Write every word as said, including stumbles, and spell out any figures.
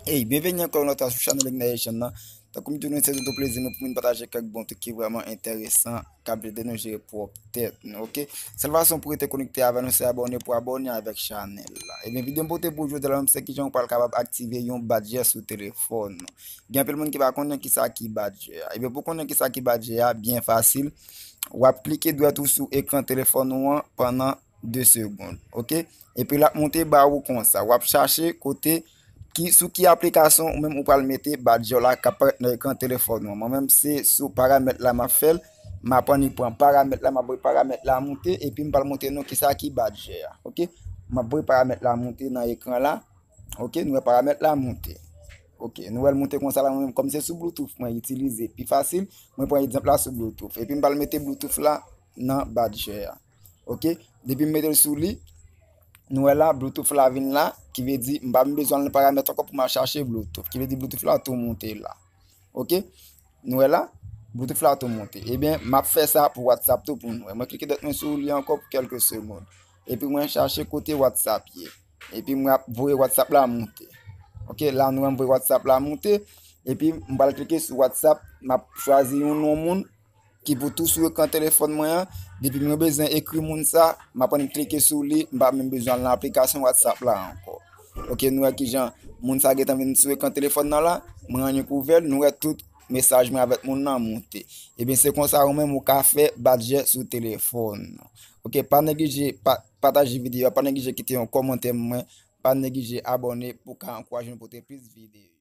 Hey, byenveni ankò yon lòt fwa sou chanèl Ignite Haitian nan. Tankou m di nou, se toujou plezi mwen pou m vin pataje kèk bon trik ki vrèman enteresan, k ap ede nou jere pwòp tèt nou, oke? Sèl fason pou rete konekte avè nou, se abòne pou abòne avèk chanèl la. Ebyen, videyo m pote pou jodi a la, se kijan ou pral kapab aktive yon badjè sou telefòn nou. Gen anpil moun ki pa konnen kisa ki badjè a. Ebyen, pou konnen kisa ki badjè a, byen fasil. W ap klike dwèt ou sou ekran telefòn ou an pandan de segonn, oke? Epi l ap monte ba ou konsa. W ap chache kote ki, sou ki aplikasyon ou menm ou pral mete badjè w la k ap parèt nan ekran telefòn ou an. Mwen menm se sou paramèt la m ap fè l. M ap annik pran paramèt la, m ap voye paramèt la monte, epi m pral montre nou kisa ki badjè a, oke? M ap voye paramèt la monte nan ekran la, oke? Nou wè paramèt la monte. Oke, nou wè l monte konsa la, mwen menm kòm se sou Bluetooth mwen itilize pi fasil, mwen pran egzanp la sou Bluetooth. Epi m pral mete Bluetooth la nan badjè a. Oke, depi m mete l sou li, nou wè la, Bluetooth la vin la, ki vle di m pa menm bezwen al nan paramèt ankò pou m al chache Bluetooth, ki vle di Bluetooth la tou monte la. Oke, nou wè la, Bluetooth la tou monte. Ebyen, m ap fè sa pou WhatsApp tou pou nou wè. Mwen klike dwèt mwen sou li ankò pou kèlke segonn. Epi mwen chache kote WhatsApp ye. Epi mwen ap voye WhatsApp la monte. Oke, la nou wè m voye WhatsApp la monte. Epi m pral klike sou WhatsApp, m ap chwazi yon non moun ki pou tou sou ekran telefòn mwen an. Depi mwen bezwen ekri moun sa, m ap annik klike sou li, m pa menm bezwen al nan aplikasyon WhatsApp la ankò. Oke, nou wè kijan moun sa gentan vin sou ekran telefòn nan la, mwen annik ouvè l, nou wè tout mesaj mwen avèk moun nan monte. Ebyen, se konsa ou menm ou ka fè badjè sou telefòn. Oke, pa neglije pa, pataje videyo a, pa neglije kite yon kòmantè mwen, pa neglije abòne pou ka ankouraje nou pote plis videyo.